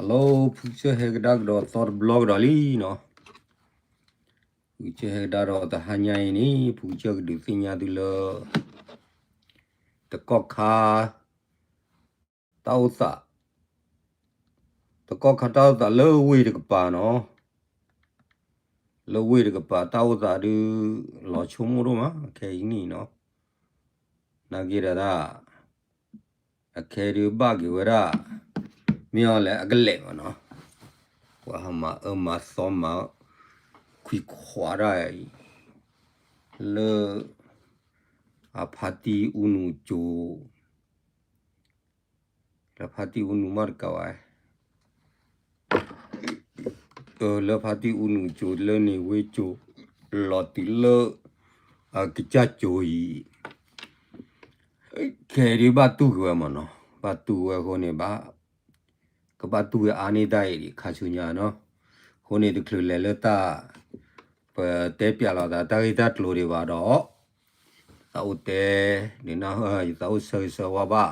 Hello, ဖုကစၢၢ်ဟဲကဒါကဒီးသီတဘျီကဒီးလံနီၤ. ဖုကစၢၢ်ဟဲကဒါဒီးတဟါညါအံၤန့ၣ် ဖုကစၢၢ်ကဒုးသ့ၣ်ညါသုလၢ တကီၢ်ခါ တၢ်အိၣ်သး, တကီၢ်ခါတၢ်အိၣ်သးလၢဝ့ၢ်တကပၤနီၤ. လၢဝ့ၢ်တကပၤတၢ်အိၣ်သးဒုး လီၤဆိကမိၣ်ဒိၣ်မး ခဲအံၤန့ၣ်နီၤ. နာ်က့ဒီးဒၣ် အခဲဒုးဘၣ်က့ၤဝဲဒၣ် မ့ၢ်အီၤလဲၣ်အကလဲာ်မးနီၤ. ပှၤဟးမၤအၢမၤသီမၤခွံခွးတၢ်အံၤ လၢ အဖါတံၢ်အူနူးကၠိ လၢဖါတံၢ်အူနူးမးတကးဝဲ လၢဖါတံၢ်အူနူးကၠိလၢန့ၣ်ဝ့ၢ်ကၠိ လီၤတုၤလၢ အကစၢ်ကၠိအံၤ ခဲဒုးဘၣ်တူၢ်က့ၤဝဲမးနီၤ. ဘၣ်တူၢ်ဝဲအဃိန့ၣ်ဘၣ် ကဘၣ်တူၢ်ဝဲအါန့ၢ်တၢ်အံၤဒံးခါဆူညါနီၤ. အဃိန့ၣ်တချုးလဲၤလၢတၢ် ပတဲပၠးလိာ်သးတၢ်ဂ့ၢ်တၢ်ကျိၤဒံးဘၣ်ဒီး သးအိၣ်တဲ ဒုးနၢ်ဟူ ယသးအိၣ်ဆၢဂ့ၤဆၢဝါဘၣ်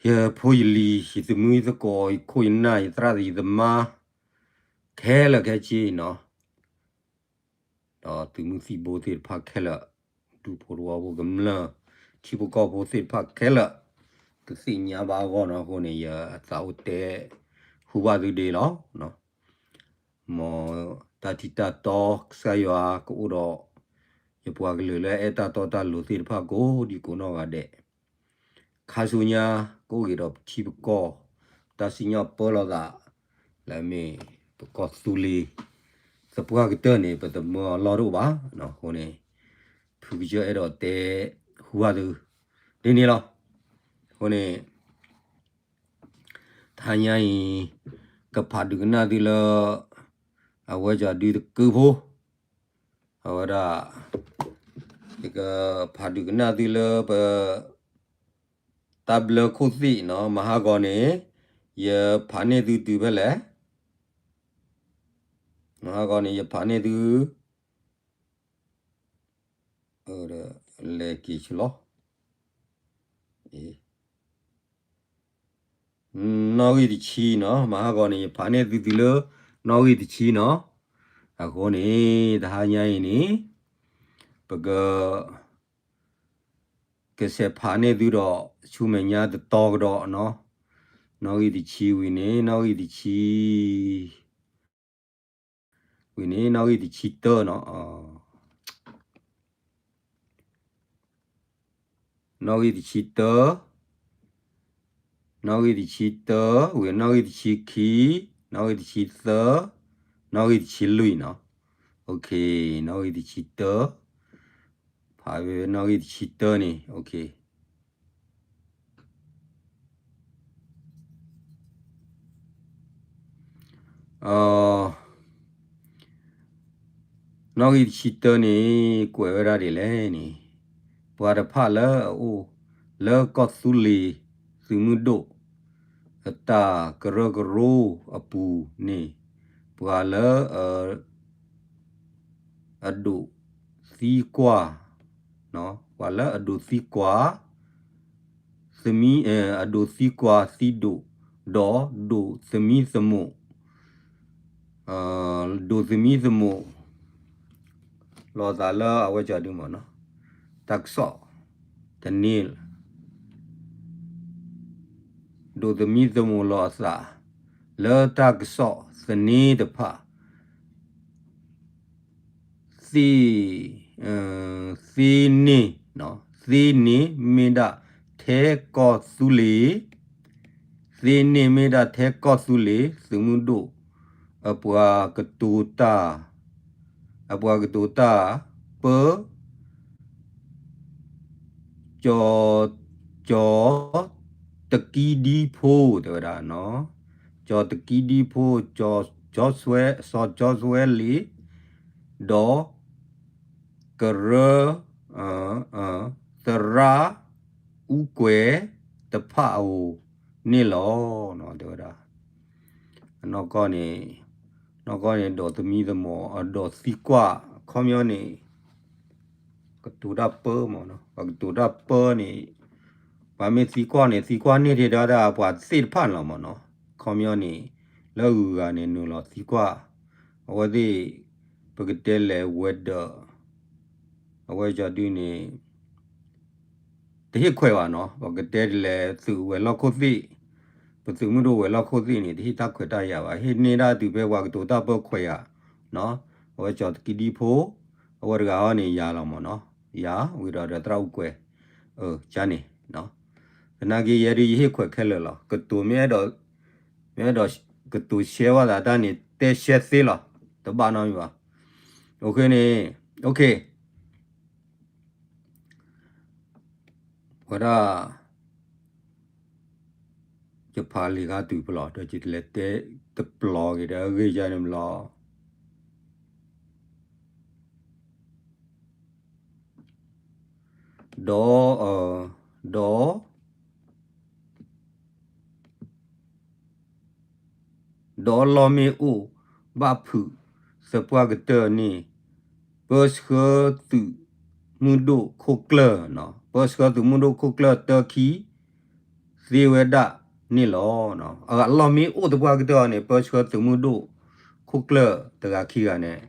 ယဖိယလံၤ ယသမုၢ်ယသကိး ယခိၣ်ယနၢ် ယသရၣ်ယသမါ ခဲလၢာ်ခဲဆ့နီၤ. ဒီးသုးမုၢ်သံၣ်ဘိသ့ၣ်တဖၣ်ခဲလၢာ် ဒူဖိတဝီဖိကမျၢၢ် ထံဖိကီၢ်ဖိသ့ၣ်တဖၣ်ခဲလၢာ် ကသ့ၣ်ညါဘၣ်အဂီၢ်နီၤ. အဃိန့ၣ် ယသးအိၣ်တဲ ဟူဘၣ်သုဒ့လီၤ. မ်တၢ်ထံၣ်တၢ်တီ ကစၢ်ယွၤကအိၣ်ဒီး ယပှၤကလုာ်လၢအဲၣ်တၢ်တီတၢ်လိၤသ့ၣ်တဖၣ်ကိးဒံကိးနီၢ်ဂၤဒဲး ခါဆူညါ ကအိၣ်က့ၤဒီးပထံပကီၢ် တၢ်စံၣ်ညီၣ်ပၢလီၤသး လၢအမ့ၢ် ပကီၢ်သူလ့ၤ သပှၢ်ကတၢၢ်န့ၣ် ပတမၢအီၤလီၢ်တအိၣ်ဘၣ်. အဃိန့ၣ် ဖုကစၢၢ်အဲၣ်ဒိးတဲ ဟူဘၣ်သု ဒ်န့ၣ်လီၤ. အဃိန့ၣ် တဟါညါအံၤ ကဖးဒုးကနၣ်သုလၢ အဝဲကဒုတကုဖိ အဝဲဒၣ် ယကဖးဒုးကနၣ်သုလၢပ တၢ်ဘျၢခိၣ်သ့ၣ်နီၤ. မဟါဂီၤန့ၣ် ယဖးန့ၢ်သုတုၤဖဲလဲၣ်. မဟါဂီၤန့ၣ် ယဖးန့ၢ်သု လဲၤက့ၤဆူလီၤ နီၣ်ဂံၢ်တဆံနီၤ. မဟါဂီၤန့ၣ် ယဖးန့ၢ်သုတုၤလၢ နီၣ်ဂံၢ်တဆံနီၤ. အဃိန့ၣ် တဟါညါအံၤန့ၣ် ပက ကဆဲးဖးန့ၢ်သုဒီး ဆူမဲာ်ညါတတီကဒီးနီၤ. နီၣ်ဂံၢ်တဆံဝံၤန့ၣ် နီၣ်ဂံၢ်တဆံ ဝံၤန့ၣ် နီၣ်ဂံၢ်တဆံတၢနီၤ. နီၣ်ဂံၢ်တဆံတၢ နီၣ်ဂံၢ်တဆံတၢ ဝံၤနီၣ်ဂံၢ်တဆံခံ နီၣ်ဂံၢ်တဆံသၢ နီၣ်ဂံၢ်တဆံလွံၢ်နီၤ. နီၣ်ဂံၢ်တဆံတၢ ဖးဝဲနီၣ်ဂံၢ်တဆံတၢန့ၣ် နီၣ်ဂံၢ်တဆံတၢန့ၣ် ကွဲးဝဲဒၣ်ဒ်လဲၣ်န့ၣ် ပှၤတဖၣ်လၢအအိၣ်လၢကီၢ်သူလ့ၤသုးမုၢ်ဒိၣ် အတၢ်ကရၢကရိအပူၤန့ၣ် ပှၤလၢ အဒိးသံကွၢ် ပှၤလၢအဒိးသံကွၢ် သမံ အဒိးသံကွၢ်သံဒိး ဒီးဒိးသမံသမိး ဒိးသမံသမိး လိာ်သးလၢအဝဲကဒုမ့ၢ်နီၤ တၢ်ကစီၣ်သန့ ဒိးသမံသမိးလိာ်အသး လၢတၢ်ကစီၣ်သန့တဖၣ် သ့ သ့န့ၣ် သ့န့ၣ်မ့ၢ်ဒၣ်ထဲကီၢ်သူလ့ၤ သ့န့ၣ်မ့ၢ်ဒၣ်ထဲကီၢ်သူလ့ၤ သုးမုၢ်ဒိၣ် အပှၤကတိၤတၢ် အပှၤကတိၤတၢ်ပၢ ကၠီ ကၠီတကံဒံဖိ တဲဝဲဒၣ်, ကၠီတကံဒံဖိ ကၠီ ကၠီဆွဲ စီၤကၠီဆွဲလ့ ဒီး ကရၢ သရၣ် အူကွဲၤတဖၣ်အအိၣ်န့ၣ်လီၤ တဲဝဲဒၣ်. အနီၢ်ကီၢ်န့ၣ် နီၢ်ကီၢ်န့ၣ် ဒိးသမံသမိး အဒိးသံကွၢ် အခီပညီန့ၣ် ကတိၤတၢ်ပၢမ့ၢ်နီၤ, ပှၤကတိၤတၢ်ပၢန့ၣ် ပှၤမ့ၢ်သံကွၢ်န့ၣ် သံကွၢ်န့ၢ်ဒံးဒၣ်ပှၤသ့ၣ်တဖၣ်န့ၣ်လီၤမ့ၢ်နီၤ. ခီပညီန့ၣ် လၢအဂုၤအဂၤန့ၣ် နုာ်လီၤသံကွၢ် အဝဲသ့ၣ် ပကတဲလဲၤဝဲၤဒၢး အဝဲကၠီဒုန့ၣ် တဟ့ၣ်ခွဲးဘၣ်နီၤ, ပကတဲလဲၤသုးဝဲၤလီၢ်ခိၣ်သ့ၣ်, ပသုးမုၢ်ဒိၣ်ဝဲၤလီၢ်ခိၣ်သ့ၣ်န့ၣ် တဟ့ၣ်တၢ်ခွဲးတၢ်ယာ်ဘၣ်, ဟ့ၣ်န့ၢ်ဒၣ်တုၤဖဲပှၤကတိၤတၢ်ပၢခွဲးယာ်နီၤ, အဝဲကၠီတကံဒံဖိ, အဝဲတဂၤဟီန့ၣ် ယၤလီၤမ့ၢ်နီၤ, ယၤဝံၤဒီးဒီးသရၣ်အူကွဲၤ, အၢ ကန့ၣ်, သနာ်က့ယဲဒုးယဟ့ၣ်ခွဲးခဲလၢာ်လီၤ, ကတိၤမ့ၢ်အဲၣ်ဒိး, မ့ၢ်အဲၣ်ဒိးကတိၤရှဲဝဲသးတၢ်န့ၣ် တဲရှဲသ့လီၤ, တဘၣ်နီတမံၤဘၣ်, အဃိန့ၣ်, ဝဲဒၣ် ယဖးလံာ်ခါတုၤပလီၢ် ဒီးယလဲၤတဲတပျီၤက့ၤဒီးအဂ့ၢ်ယါန့ၣ်ပလီၢ်, ဒီး, ဒီး ဒီးလီၢ်မ့ၢ်အိၣ်ဘၣ်ဖုးသပှၢ်ကတၢၢ်န့ၣ်, ပၢဆှၢသုးမုၢ်ဒိၣ်ခိၣ်ကျၢၢ်, ပၢဆှၢသုးမုၢ်ဒိၣ်ခိၣ်ကျၢၢ်တၢခံ သ့ဝဲဒၣ်န့ၣ်လီၤ. အလီၢ်မ့ၢ်အိၣ်သပှၢ်ကတၢၢ်န့ၣ် ပၢဆှၢသုးမုၢ်ဒိၣ်ခိၣ်ကျၢၢ်တဂၤခံဂၤန့ၣ်,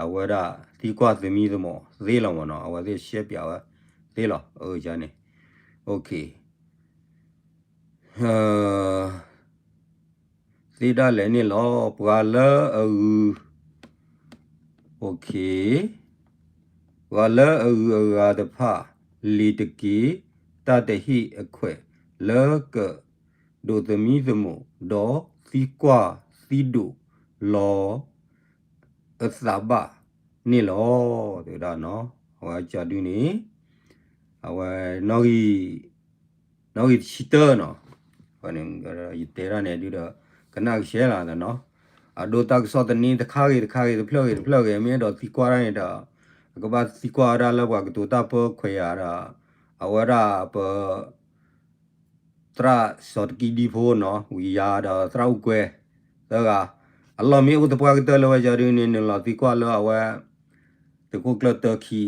အဝဲဒၣ်သံကွၢ်သမံသမိးသ့လီၤမ့ၢ်နီၤ, အဝဲသ့ၣ်ရှဲပၠးဝဲသ့လီၤ, အန့ၣ် သ့ဒၣ်လဲာ်န့ၣ်လီၤ. ပှၤလၢအဂုၤ, ပှၤလၢအဂုၤအဂၤတဖၣ် လံၤတက့ၤ တၢ်တဟ့ၣ်အခွဲးလၢကဒိးသမံသမိး ဒီးသံကွၢ်သံဒိးလီၤ အသးဘၣ်န့ၣ်လီၤ. တဲဝဲဒၣ်နီၤ, အဝဲကၠီဒုန့ၣ်, အဝဲ နီၣ်ဂံၢ်တဆံတၢနီၤ, ယတဲဒၣ်န့ၣ်ဒုဒီး ကနၣ်ကဆှဲလီၤနီၤ, အဒိတၢ်ကစီၣ်တန့ၢ်တခါဂ့ၤတခါဂ့ၤ တဖျၢၣ်ဂ့ၤတဖျၢၣ်ဂ့ၤ မ့ၢ်အဲၣ်ဒိးသံကွၢ်ဒၣ်န့ၣ်ဒီး, အကဘၣ်သံကွၢ်ဝဲဒၣ်လၢပှၤကတိၤတၢ်ပၢခွဲးယာ်ဒီး, အဝဲဒၣ်ပ သရၣ်စီၤတကံဒံဖိနီၤ ဝံၤယၤဒီးသရၣ်အူကွဲၤ သၢဂၤ, အလီၢ်မ့ၢ်အိၣ်သပှၢ်ကတၢၢ်လၢဝဲကၠီဒုန့ၣ် နုာ်လီၤသံကွၢ်လၢအဝဲ သုးခိၣ်ကျၢၢ်တၢခံ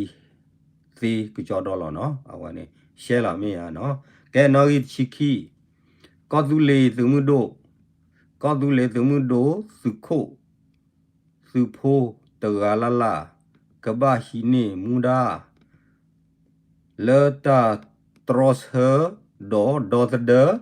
သ့ကကၠီဒီလီၤနီၤ, အဝဲန့ၣ် ရှဲလီၤမ့ၢ်ယါနီၤ, ကဲနီၣ်ဂံၢ်တဆံခံ, ကီၢ်သူလ့ၤသုးမုၢ်ဒိၣ်, ကီၢ်သူလ့ၤသုးမုၢ်ဒိၣ် သုးခိၣ် သုးဖိတဂၤလၢ်လၢ် ကဘၣ်ဟံးန့ၢ်မူဒါ လၢတၢ်တြီဆၢဒီးဒီသဒၢ တၢ်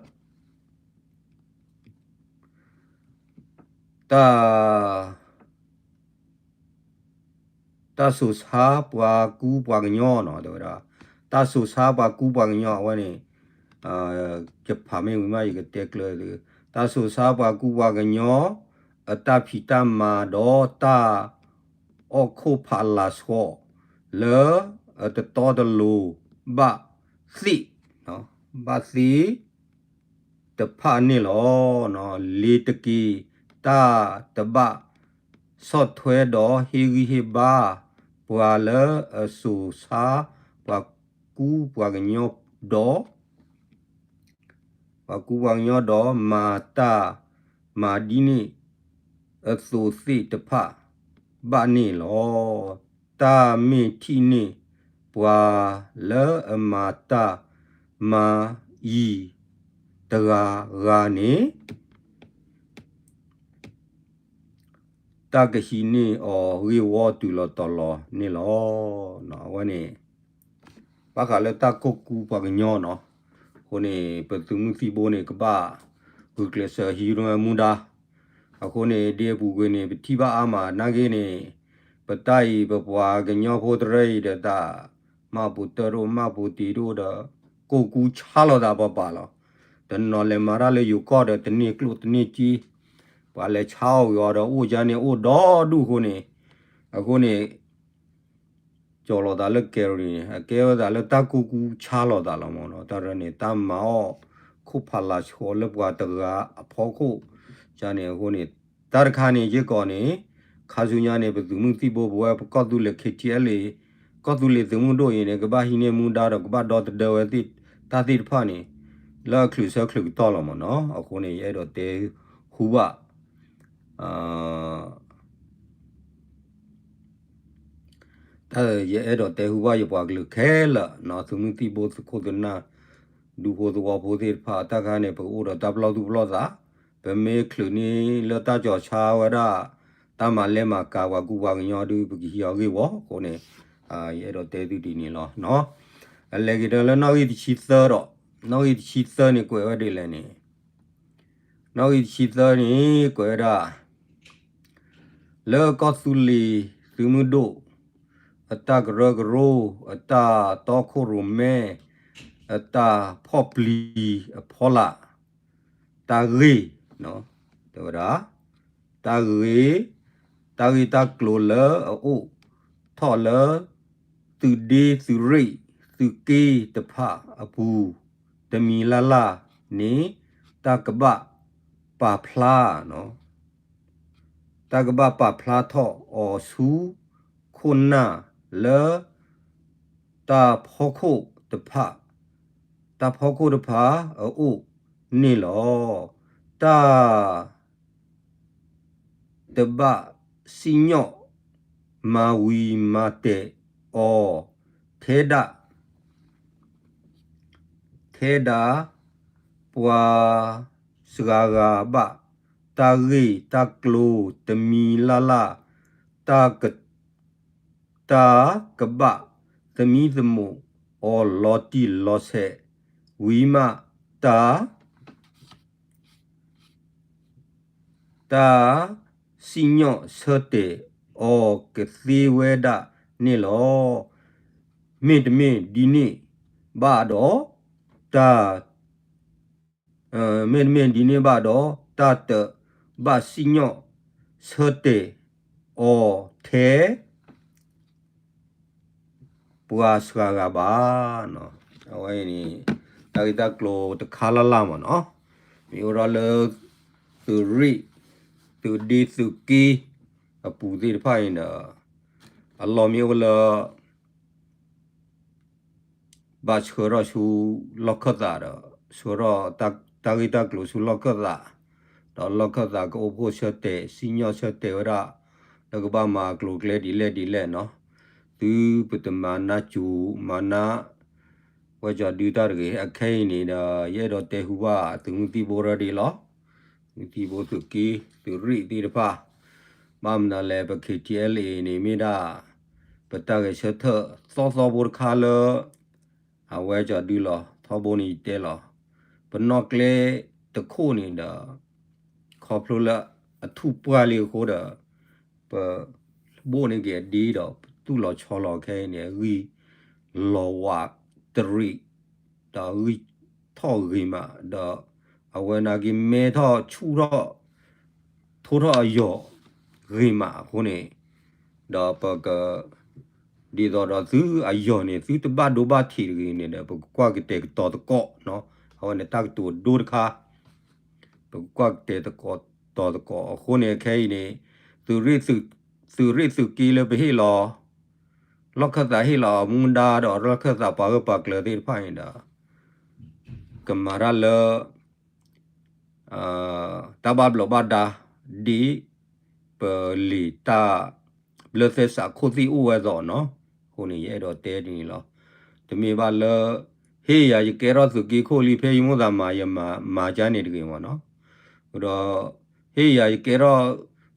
တၢ်စိၤဆါပှၤကူပှၤကညီနီၤ တဲဝဲဒၣ်, တၢ်စိၤဆါပှၤကူပှၤကညီအဝဲန့ၣ်, ယဖးမ့ၢ်ဝံၤမး ယကတဲကျၢၤသု, တၢ်စိၤဆါပှၤကူပှၤကညီ အတၢ်ဖံးတၢ်မၤဒီးတၢ် အီၣ်ခိၣ်ဖးလၤဆှီ လၢအတတီတလိၤဘၣ်သ့ၣ်, ဘၣ်သ့ၣ် တဖၣ်န့ၣ်လီၤ. လ့ၤတက့ၤ တၢ်တဘၣ် ဆီၣ်ထွဲဒီးဟ့ၣ်ဂံၢ်ဟ့ၣ်ဘါ ပှၤလၢအစိၤဆါ ပှၤကူပှၤကညီဒီး ပှၤကူပှၤကညီဒီး မၤတၢ်မၤဒ်န့ၣ်အသိးသ့ၣ်တဖၣ်ဘၣ်န့ၣ်လီၤ. တၢ်မ့ၢ်ထံၣ်န့ၢ် ပှၤလၢအမၤတၢ်မၤအံၤတဂၤဂၤန့ၣ် တၢ်ကဟံးန့ၢ်အီၤဂ့ၢ်ဝီတုၤလီၤတီၤလီၤန့ၣ်လီၤ. အဝဲန့ၣ် ဘၣ်ဃးလၢတၢ်ကိၢ်ကူပှၤကညီနီၤ, အဃိန့ၣ် ပသုးမုၢ်သံၣ်ဘိန့ၣ် ကဘၣ်ဂုာ်ကျဲးစၢးဟံးန့ၢ်မူဒါ, အဃိန့ၣ် ဒ်အပူၤကွံာ်န့ၣ် ပထံၣ်ဘၣ်အါမးနာ်က့န့ၣ်, ပတၢ်အံၤ ပပှၤကညီဖိတရၢအံၤဒီးတၢ် မၤပူၤတၢၢ်တအိၣ် မၤပူၤတ့ၢ်တအိၣ်ဒီး ကိၢ်ကူဆါလိာ်သးပှၤပာ်လီၤ. တနီၤလဲၤမၤတၢ်လၢယိၤကီၢ်ဒီး တန့ၢ်ကျိၣ်တန့ၢ်စ့, ပှၤလဲၤဆါအီၣ်ဝံၤအီၤဒီး အိၣ်ယါန့ၣ်အိၣ်ဒီဒူၣ်အဃိန့ၣ်, အဃိန့ၣ် ကၠီၤလိာ်သးလၢကဲရံၤန့ၣ် အကဲဝဲသးလၢတၢ်ကိၢ်ကူဆါလိာ်သးလီၤမ့ၢ်နီၤ. တၢ်ရၢန့ၣ် တၢ်မၤအီၣ်ခိၣ်ဖးလၤဆှီလၢပှၤတဂၤအဖီခိၣ်, ယါန့ၣ်အဃိန့ၣ် တၢ်တခါန့ၣ် ယဲၢ်ကီးန့ၣ် ခါဆူညါန့ၣ် ပသုးမုၢ်သံၣ်ဘိ ပဝဲပကီၢ်သူလ့ၤ ခ့ထံအဲလ့ ကီၢ်သူလ့ၤသုးမုၢ်ဒိၣ်အံၤန့ၣ် ကဘၣ်ဟံးန့ၢ်မူဒါဒီး ကဘၣ်ဒီသဒၢဝဲသ့ၣ် တၢ်သ့ၣ်တဖၣ်န့ၣ် လၢအချုးဆၢချုးကတီၢ်လီၤမ့ၢ်နီၤ. အဃိန့ၣ် ယအဲၣ်ဒိးတဲဟူဘၣ် တၢ်ယအဲၣ်ဒိးတဲဟူဘၣ်ယပှၤကလုာ်ခဲလၢာ်နီၤ, သုးမုၢ်သံၣ်ဘိ သုးခိၣ်သုးနၢ် ဒူဖိသဝီဖိသ့ၣ်တဖၣ် တၢ်ခါန့ၣ် ပကအိၣ်ဒီးတၢ်ပလီၢ်သူၣ်ပလီၢ်သး ပမ့ၢ်ချုးန့ၢ်လၢတၢ်ကီၤဆါဝဲဒၣ် တၢ်မၤလဲမၤကၤပှၤကူပှၤကညီဒုး ပကဟံးအီၤဂ့ၢ်ဝီအဃိန့ၣ် ယအဲၣ်ဒိးတဲသုဒ်န့ၣ်လီၤ. အလဲၤက့ၤဒီးလၢနီၣ်ဂံၢ်တဆံသၢဒီး နီၣ်ဂံၢ်တဆံသၢန့ၣ်ကွဲးဝဲဒ်လဲၣ်န့ၣ် နီၣ်ဂံၢ်တဆံသၢန့ၣ် ကွဲးဝဲဒၣ် လၢကီၢ်သူလ့ၤသုးမုၢ်ဒိၣ် အတၢ်ကရၢကရိ အတၢ်တီခိၣ်ရိၣ်မဲ အတၢ်ဖီၣ်ပျံၤအဖီလာ် တၢ်ဂ့ၢ် တဲဝဲဒၣ် တၢ်ဂ့ၢ် တၢ်ဂ့ၢ်တၢ်ကျိၤလၢအအိၣ်ထီၣ်လၢ သုးဒ့သုးရ့ၣ် သုးက့တဖၣ်အပူၤ တမံၤလၢ်လၢ်န့ၣ် တၢ်ကဘၣ်ပာ်ဖျါ တၢ်ကဘၣ်ပာ်ဖျါထီၣ်အီၤဆူခိၣ်နၢ်လၢ တၢ်ဖီခိၣ်တဖၣ် တၢ်ဖီခိၣ်တဖၣ်အအိၣ်န့ၣ်လီၤ. တၢ် တဘၣ်စံၣ်ညီၣ်မၤဝံၤမၤတဲာ်အီၤ ထဲဒၣ် ထဲဒၣ် ပှၤစှၤဂၤဘၣ် တၢ်ဂ့ၢ်တၢ်ကျိၤတမံၤလၢ်လၢ် တၢ်က တၢ်ကဘၣ်သမံသမိးအီၤလီၤတံၢ်လီၤဆဲး ဝံၤမး တၢ် တၢ်စံၣ်ညီၣ်ဆၢတဲာ်အီၤကသ့ဝဲဒၣ်န့ၣ်လီၤ. မ့တမ့ၢ်ဒ်န့ၣ်ဘၣ်ဒီး တၢ် မ့တမ့ၢ်ဒ်န့ၣ်ဘၣ်ဒီး တၢ်တဘၣ်စံၣ်ညီၣ်ဆၢတဲာ်အီၤထဲ ပှၤစှၤဂၤဘၣ်. အဝဲအံၤန့ၣ် တၢ်ဂ့ၢ်တၢ်ကျိၤတခါလၢ်လၢ်မ့ၢ်နီၤ, မ့ၢ်အိၣ်ဒီးလၢ သုးရ့ၣ် သုးဒ့သုးက့ အပူၤသ့ၣ်တဖၣ်အံၤဒီး အလီၢ်မ့ၢ်အိၣ်လၢ ဘၣ်ဆှၢထီၣ်ဆူလီၢ်ခၢၣ်သးဒီး ဆှၢထီၣ်တၢ်ဂ့ၢ်တၢ်ကျိၤဆူလီၢ်ခၢၣ်သး, ဒီးလီၢ်ခၢၣ်သးကအိၣ်ဖှိၣ်ဆၢတဲာ် စံၣ်ညီၣ်ဆၢတဲာ်ဝဲဒၣ် လၢကဘၣ်မၤကျိၤကျဲဒ်လဲၣ်ဒ်လဲၣ်နီၤ, သုပတမၤနၢ်စူၤ မၤနၢ် ဝဲကၠီၤဒုတၢ်တဂ့ၤ. အခဲအံၤန့ၣ်ဒီး ယအဲၣ်ဒိးတဲဟူဘၣ်သုးမုၢ်သံၣ်ဘိရၢဒ့လီၤ. သုးမုၢ်သံၣ်ဘိသုးက့ သုးရ့ၣ်သ့ၣ်တဖၣ်, ဘၣ်မနုၤလဲၣ် ပ ခ့ၣ်ထံၣ်အဲလ်အ့န့ၣ် မ့ၢ်ဒၣ် ပတၢ်ဂဲၤဆၢထၢၣ်သီသီဖိတခါလၢ အဝဲကၠီၤဒုလီၤ. ထီဘိန့ၣ်ယတဲလီၤ. ပနီၣ်ကျဲတခိၣ်န့ၣ်ဒီး ခီဖျိလၢအထူၣ်ပှၢ်လံအဃိဒီး ပဘိၣ်န့ၢ်က့ၤအဒ့ဒီး ပသူၣ်လီၤဆီလီၤခဲအံၤန့ၣ် အဂံၢ်လီၤဝးတရံး ဒီးအဂံၢ်ထီၣ်ဂ့ၤမး ဒီးအဝဲနာ်က့ၤမဲထီၣ်ဆူၣ်ထီၣ် ထိထီၣ်အယီၢ်ဂ့ၤမးအဃိန့ၣ်, ဒီးပက ဒ်သိးဒီးသုအယီၢ်န့ၣ် သုတဘၣ်ဒိဘၣ်ထံးတဂ့ၤန့ၣ်ဒီး ပကကွၢ်ကတဲာ်ကတီၤသကိးနီၤ. အဝဲန့ၣ်တၢ်ကတိၤဒိတခါ ပကကွၢ်ကတဲာ်ကတီၤသကိးအဃိန့ၣ် ခဲအံၤန့ၣ် သုးရ့ၣ် သုးရ့ၣ်သုးက့လၢပဟ့ၣ်လီၤ လီၢ်ခၢၣ်သးဟ့ၣ်လီၤအမူဒါဒီး လီၢ်ခၢၣ်သးပှၤဂၢၢ်ပှၤကျၢၤသ့ၣ်တဖၣ်န့ၣ်ဒီး ကမၤတၢ်လၢ တၢ်ဘၣ်ဘျီးဘၣ်ဒါ ဒ်ပလံာ်တၢ်ဘျၢသဲစးခိၣ်သ့ၣ်အိၣ်ဝဲအသိးနီၤ. အဃိန့ၣ် ယအဲၣ်ဒိးတဲဒ်န့ၣ်လီၤ. တမ့ၢ်ဘၣ်လၢ ဟ့ၣ်ယၤယကဲထီၣ်သုးက့ခိၣ်လံ ဖဲယမိၣ်သးမၤ ယမၤ မၤကါန့ၣ်တဂ့ၤမ့ၢ်နီၤ. ဒီး ဟ့ၣ်ယၤယကဲထီၣ်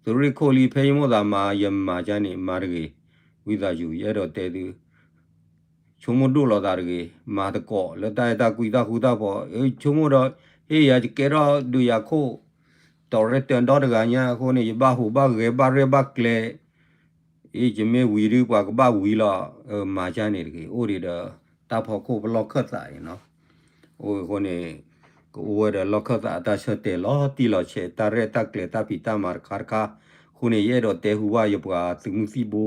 သုးရ့ၣ်ခိၣ်လံ ဖဲယမိၣ်သးမၤ ယမၤကါန့ၣ် မၤတဂ့ၤ. ဝံသးစူၤ ယအဲၣ်ဒိးတဲသု ဆိကမိၣ်ဒိၣ်လီၤသးတဂ့ၤ, မၤသကိးလၢတၢ်အဲၣ်တၢ်ကွံတၢ်ဃူတၢ်ဖိး, ဆိကမိၣ်ဒီး ဟ့ၣ်ယၤယကဲထီၣ်ဒုးယၤခိၣ်, တီၤရဲၣ်တၢၤဒီတဂၤညါအဃိန့ၣ် ယဘၣ်ဟူးဘၣ်ဂဲၤဘၣ်ရဲၣ်ဘၣ်ကျဲၤ, အံၤယမ့ၢ်ဝံၤဒုးပှၤကဘၣ်ဝံၤလီၤ, မၤကါန့ၣ်တဂ့ၤ, အိၣ်ဒံးဒီး တၢ်ဖီခိၣ်ပလီၢ်ခၢၣ်သးအံၤနီၤ. အိၣ်အဃိန့ၣ် ကအိၣ်ဝဲဒီးလီၢ်ခၢၣ်သးအတၢ်ဆၢတဲာ်လီၤတံၢ်လီၤဆဲး တၢ်ရဲၣ်တၢ်ကျဲၤတၢ်ဖံးတၢ်မၤတခါတခါ, အဃိန့ၣ် ယအဲၣ်ဒိးတဲဟူဘၣ်ယပှၤသုးမုၢ်သံၣ်ဘိ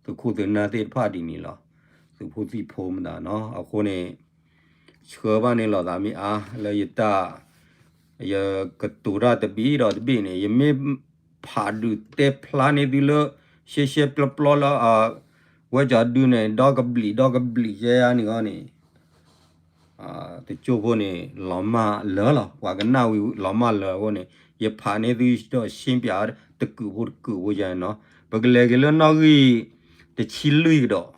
သုးခိၣ်သုးနၢ်သ့ၣ်တဖၣ်ဒ်န့ၣ်လီၤ. သုးဖိသံၣ်ဖိမတၤနီၤ, အဃိန့ၣ် ဆှၢဘၣ်န့ၣ်လီၤသးမ့ၢ်အါလၢယတၢ် ယကတိၤတၢ်တဘ့ၣ်ဒီးတဘ့ၣ်န့ၣ် ယမ့ၢ်ဖးဒုးတဲဖျါန့ၢ်သုလၢ ရှဲရှဲပျီပျီလၢ ဝဲကၠီဒုန့ၣ် ဒီကဘျံးဒီကဘျံးယဲယါန့ၣ်ဂီၢ်န့ၣ် တကၠိဖိန့ၣ် လီၤမၢ်လၢာ်လီၤ, ပှၤကနၣ်ဝံၤလီၤမၢ်လၢာ်အဃိန့ၣ် ယဖးန့ၢ်သုဒီးရှင်းပြတကုာ်ဖိတကုာ်ဖိယါန့ၣ်နီၤ. ပကလဲၤက့ၤလၢနီၣ်ဂံၢ်တဆံလွံၢ်ကဒီး,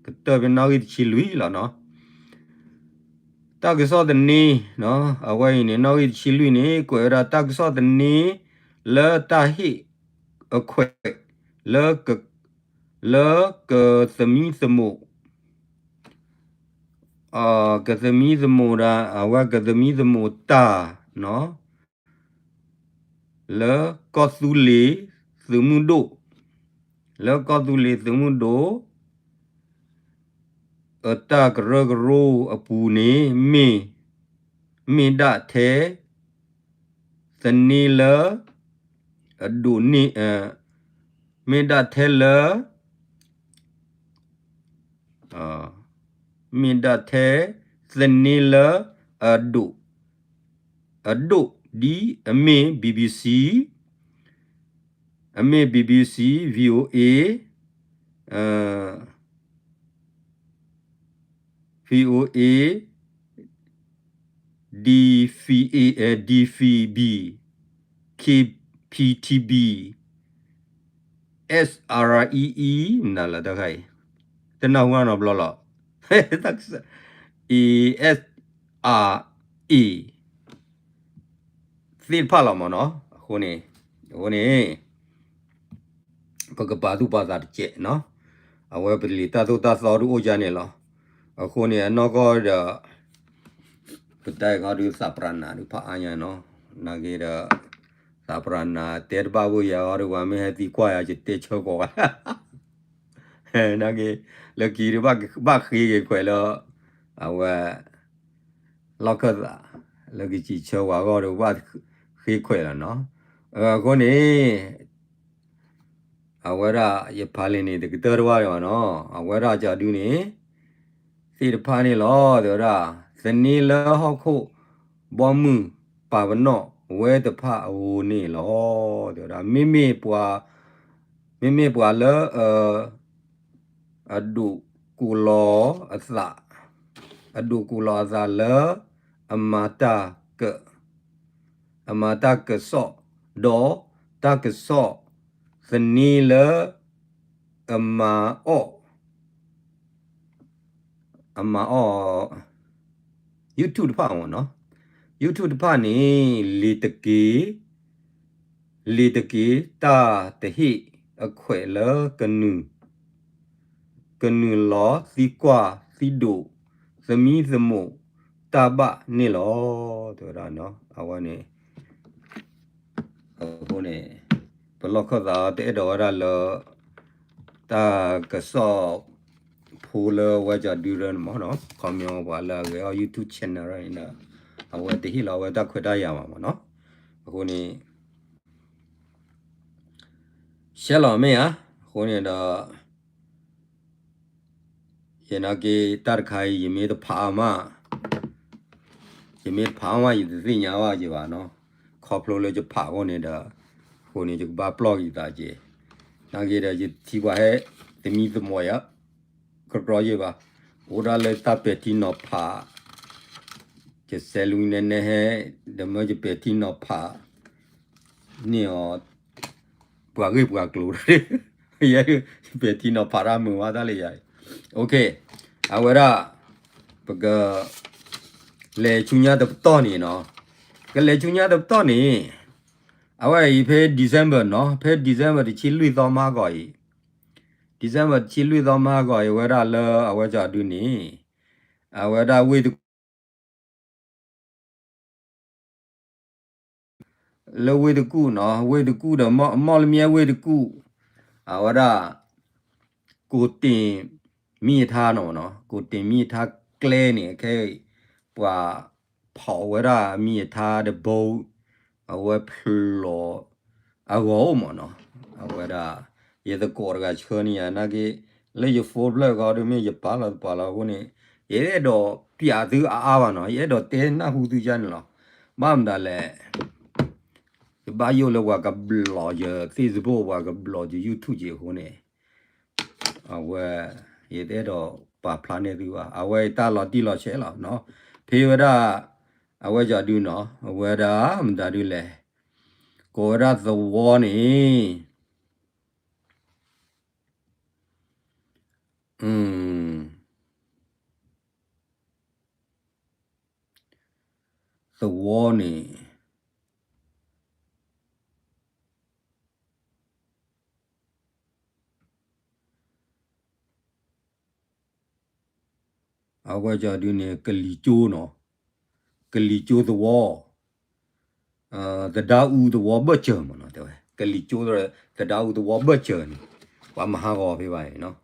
ကတၢၢ်ဖဲနီၣ်ဂံၢ်တဆံလွံၢ်လီၤနီၤ. တၢ်ကစီၣ်သန့, အဝဲအံၤန့ၣ် နီၣ်ဂံၢ်တဆံလွံၢ်န့ၣ် ကွဲးဝဲဒၣ်တၢ်ကစီၣ်သန့ လၢတၢ်ဟ့ၣ်အခွဲး လၢ လၢကသမံသမိး ကသမံသမိးဒၣ် အဝဲကသမံသမိးတၢ် လၢကီၢ်သူလ့ၤသုးမုၢ်ဒိၣ်, လၢကီၢ်သူလ့ၤသုးမုၢ်ဒိၣ် အတၢ်ကရၢကရိအပူၤန့ၣ် မ့ၢ် မ့ၢ်ဒၣ်ထဲ သန့လၢ အဒိၣ်န့ၢ် မ့ၢ်ဒၣ်ထဲလၢ မ့ၢ်ဒၣ်ထဲ သန့လၢ အဒိၣ် အဒိၣ်ဒ်အမ့ၢ် BBC, အမ့ၢ် BBC, VOA, VOA, DVA, DVB, KPTB, SREE နၤလၢတခါအံၤ တနၢ်ဟူနီတဘျီလီၤ ESRA သ့ၣ်တဖၣ်လီၤမ့ၢ်နီၤ. အဃိန့ၣ် အဃိန့ၣ် ပကပာ်သူၣ်ပာ်သးတစဲးနီၤ. အဝဲပလံာ်တၢ်သိၣ်တၢ်သီတအိၣ်ယါန့ၣ်လီၤ. အဃိန့ၣ် အနီၢ်ကီၢ်ဒီး ပတၢ်အဲၣ်ခီဒုးသးပှၢ်နၤဒုးဖးအါညါနီၤ. နာ်က့ဒီး သးပှၢ်နၤတဲတဘၣ်ဝဲယၤအီၤဒီး ပှၤမ့ၢ်ဟဲသံကွၢ်ယၤ ယတဲဆၢကိးဂၤ နာ်က့ လၢခံဒုးဘၣ်ဃ့က့ၤခွဲးလၢ အဝဲ လီၢ်ခၢၣ်သး လၢကစံးဆၢဝဲအဂီၢ်ဒီး ဘၣ်ဃ့ခွဲးလီၤနီၤ. အဃိန့ၣ် အဝဲဒၣ်ယဖးလံာ်န့ၣ် တကတၢၢ်တဝၢ်ဒံးဘၣ်နီၤ. အဝဲဒၣ်ကဒုန့ၣ် သ့ၣ်တဖၣ်န့ၣ်လီၤ တဲဝဲဒၣ် သန့လၢဟီၣ်ခိၣ်ဘီမုၢ်ပာ်ပနီၣ်ဝဲတဖၣ်အဂီၢ်န့ၣ်လီၤ တဲဝဲဒၣ် မ့မ့ၢ်ပှၤ မ့မ့ၢ်ပှၤလၢ အဒိးကူၣ်လီၤအသး, အဒိးကူၣ်လီၤအသးလၢ အမၤတၢ်က အမၤတၢ်ကစီၣ်, ဒီးတၢ်ကစီၣ်သန့လၢ အမၤအီၣ် အမၤအီၣ် YouTube တဖၣ်မ့ၢ်နီၤ, YouTube တဖၣ်န့ၣ် လ့ၤတက့ၤ လ့ၤတက့ၤ တၢ်တဟ့ၣ်အခွဲးလၢကနုာ် ကနုာ်လီၤသံကွၢ်သံဒိး သမံသမိးတၢ်ဘၣ်န့ၣ်လီၤ. တဲဝဲဒၣ် အဝဲန့ၣ် အဃိန့ၣ် ပလီၢ်ခၢၣ်သးတအဲၣ်ဒိးဝဲဒၣ်လၢ တၢ်ကစီၣ်ဖိလၢဝဲကၠီၤဒုရၢန့ၣ်မ့ၢ်နီၤ, ခီမ့ၢ်ပှၤလၢအဂဲၤအီၣ် YouTube channel န့ၣ်ဒီး အဝဲတဟ့ၣ်လီၤဝဲတၢ်ခွဲးတၢ်ယာ်ဘၣ်မ့ၢ်နီၤ. အဃိန့ၣ် ရှဲလီၤမ့ၢ်ဧါ, အဃိန့ၣ်ဒီး ယနာ်က့ တၢ်တခါအံၤ ယမ့ၢ်တဖးအီၤမး, ယမ့ၢ်တဖးအီၤမး ယတသ့ၣ်ညါဘၣ်က့ၤဘၣ်နီၤ, ခီဖျိလၢယဖးအီၤန့ၣ်ဒီး အဃိန့ၣ် ယကဘၣ်ပျီၢ်က့ၤသးက့ၤ, နာ်က့ဒီး ယထံၣ်ပှၤဟဲ သမံသမိးယၤ ကကြီယ့ၢ်ဘၣ်, အိၣ်ဒၣ်လၢတၢ်ပဲာ်ထံနီၤဖး ယစဲးလူၤနဲနဲဟဲ ဒီးမၢယပဲာ်ထံနီၤဖး န့ၢ်အီၤ ပှၤဂ့ၢ်ပှၤကျိၤ, ယဲယပဲာ်ထံနီၤဖးတၢ်မုာ်ဘၣ်တၢ်လၢယၤ, အဝဲဒၣ် ပက လဲၤဆူညါတပတီၢ်န့ၣ်နီၤ, ကလဲၤဆူညါတပတီၢ်န့ၣ် အဝဲအံၤဖဲ December နီၤ, ဖဲ December တဆံလွံၢ်သီမဟါဂီၤအံၤ, December တဆံလွံၢ်သီမဟါဂီၤအံၤ အဝဲဒၣ်လၢအဝဲကၠီၤဒုန့ၣ် အဝဲဒၣ်ဝ့ၢ်တ လၢဝ့ၢ်တကူၣ်နီၤ, ဝ့ၢ်တကူၣ်ဒီး မီၣ်လမၠဲဝ့ၢ်တကူၣ်, အဝဲဒၣ် ကိးတ့ၢ်မံၤအထါနီၤ, ကိးတ့ၢ်မံၤအထါကျဲန့ၣ် ခဲအံၤ ပှၤဖီၣ်ဝဲဒၣ်မံၤအထါတဘိ, အဝဲဖျိးအဂီၢ်အိၣ်မ့ၢ်နီၤ, အဝဲဒၣ် ယသကိးတဂၤဆှၢန့ၢ်ယၤနာ်က့, လၢယ phone ဖျၢၣ်ဃီဒုးမ့ၢ်ယပာ်လီၤတပာ်လီၤအဃိန့ၣ်, ယအဲၣ်ဒိးပျးသုအါအါဘၣ်နီၤ, ယအဲၣ်ဒိးတဲနၢ်ဟူသုယါန့ၣ်လီၤ. ဘၣ်မတၤလဲၣ်, ယဘၣ်ယိၣ်လၢပှၤက block ယ Facebook ပှၤက block ယ YouTube က့ၤအဃိန့ၣ်, အဝဲ ယတအဲၣ်ဒိးပာ်ဖျါန့ၢ်သုဘၣ်, အဝဲတၢ်လီၤတံၢ်လီၤဆဲးလီၤနီၤ, ဖဲဝဲဒၣ် အဝဲကၠီၤဒုနီၤ, အဝဲဒၣ်မတၤဒုလဲၣ်, ကိးဝဲဒၣ်သဝီန့ၣ် အ သဝီန့ၣ် အဝဲကဒုန့ၣ် ကလံၤကၠိနီၤ, ကလံၤကၠိသဝီ, သဒါအူသဝီဘၢၣ်စၢၤမ့ၢ်နီၤ, တဲဝဲ ကလံၤကၠိ သဒါအူသဝီဘၢၣ်စၢၤန့ၣ် ပှၤမၤဟးဂီၤဖဲဘၣ်န့ၣ်နီၤ,